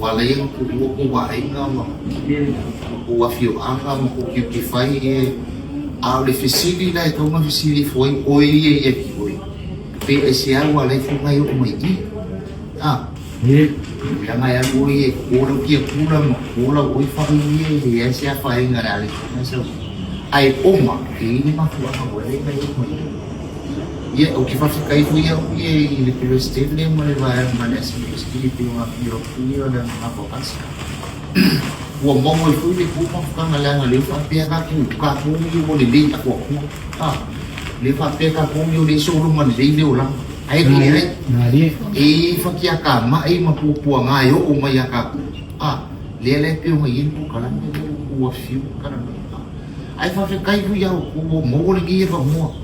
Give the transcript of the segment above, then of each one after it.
Ua ala ai ona tuua kou aiga ma kou afioaga ma kou tiute fai e. A o le fesili la e tatau ona fesili ifo ai oe ia ia te oe, pe aisea ua ala ai fuga e oo mai i i? A? Leaga e alu oe ia e toto lau tiapula ma toto lau oifa ia e leai se afaina o le a le fuga e sau. Ae oma, e i ai le mafuaaga ua ala ai ona e oo mai i i. Ia, ou te faafetai foi au ia i le Peresetene ma le vaega ma le Asemelesitini e pei ona afio atu ia le Agaga. Ua maua ai foi le tou mafutaga leaga lea faapea tatou, tatou ia ua lelei atoatoa. A, lea faapea tatou ia o lea e sologa lelei le olaga. Ae leai, e i ai fatiatamai ma puapuaga e oo mai ia tatou. A, lea la e pei ona i ai le polokalame lea ua outou afifio ma talanoa. Ae faafetai foi ia outou ua maua lenei avanoa.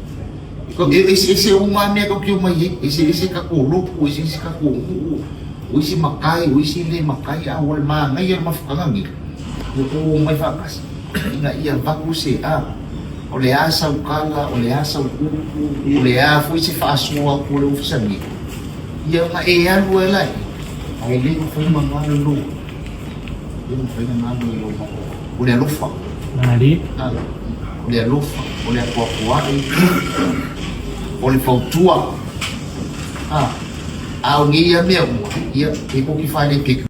E eseese uma lava mea tatou te omai ai, eseese tatou lotu, eseese tatou nuu, o isi matai, o isi le matai, a ua le manaia le mafutaga nei, ua outou omai faatasi ina ia avatu se, a, o le a sau tala, o le a sau upu, o le a foi se faasoa atu a le Ofisa nei, ia ona e alu ai lea, ae le mafai ona galo lou, le mafai ona galo i lou mafaufau. O le alofa. O le alofa, o le apoapoai, o le fautua. A o nei ia mea uma, ia, e tou te faalepeke.